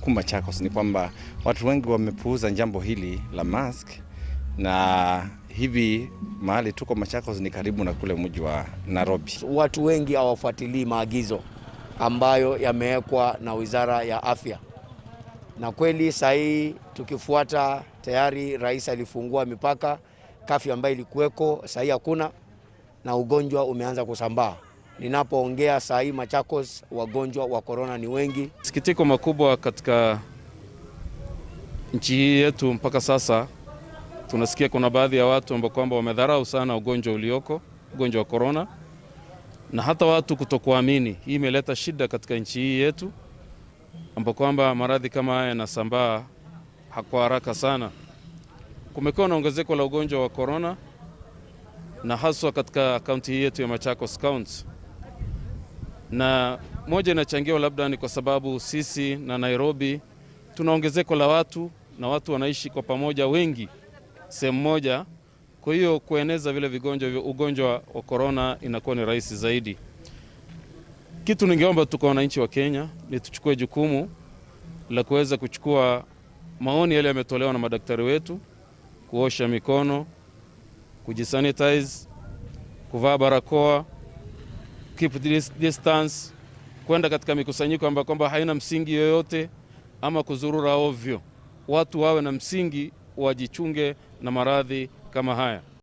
Huku Machakos ni kwamba watu wengi wamepuuza jambo hili la mask, na hivi mahali tuko Machakos ni karibu na kule mji wa Nairobi. Watu wengi hawafuatilii maagizo ambayo yamewekwa na Wizara ya Afya, na kweli sahii tukifuata, tayari rais alifungua mipaka, curfew ambayo ilikuweko sahii hakuna, na ugonjwa umeanza kusambaa. Ninapoongea sahii Machakos, wagonjwa wa korona ni wengi. Sikitiko makubwa katika nchi hii yetu mpaka sasa tunasikia kuna baadhi ya watu ambao kwamba wamedharau sana ugonjwa ulioko, ugonjwa wa korona, na hata watu kutokuamini. Hii imeleta shida katika nchi hii yetu, ambao kwamba maradhi kama haya yanasambaa kwa haraka sana. Kumekuwa na ongezeko la ugonjwa wa korona, na haswa katika kaunti hii yetu ya Machakos County, na moja inachangiwa labda ni kwa sababu sisi na Nairobi tuna ongezeko la watu na watu wanaishi kwa pamoja wengi sehemu moja, kwa hiyo kueneza vile vigonjwa vya ugonjwa wa korona inakuwa ni rahisi zaidi. Kitu ningeomba tu kwa wananchi wa Kenya ni tuchukue jukumu la kuweza kuchukua maoni yale yametolewa na madaktari wetu, kuosha mikono, kujisanitize, kuvaa barakoa, keep distance, kwenda katika mikusanyiko ambayo kwamba haina msingi yoyote ama kuzurura ovyo. Watu wawe na msingi, wajichunge na maradhi kama haya.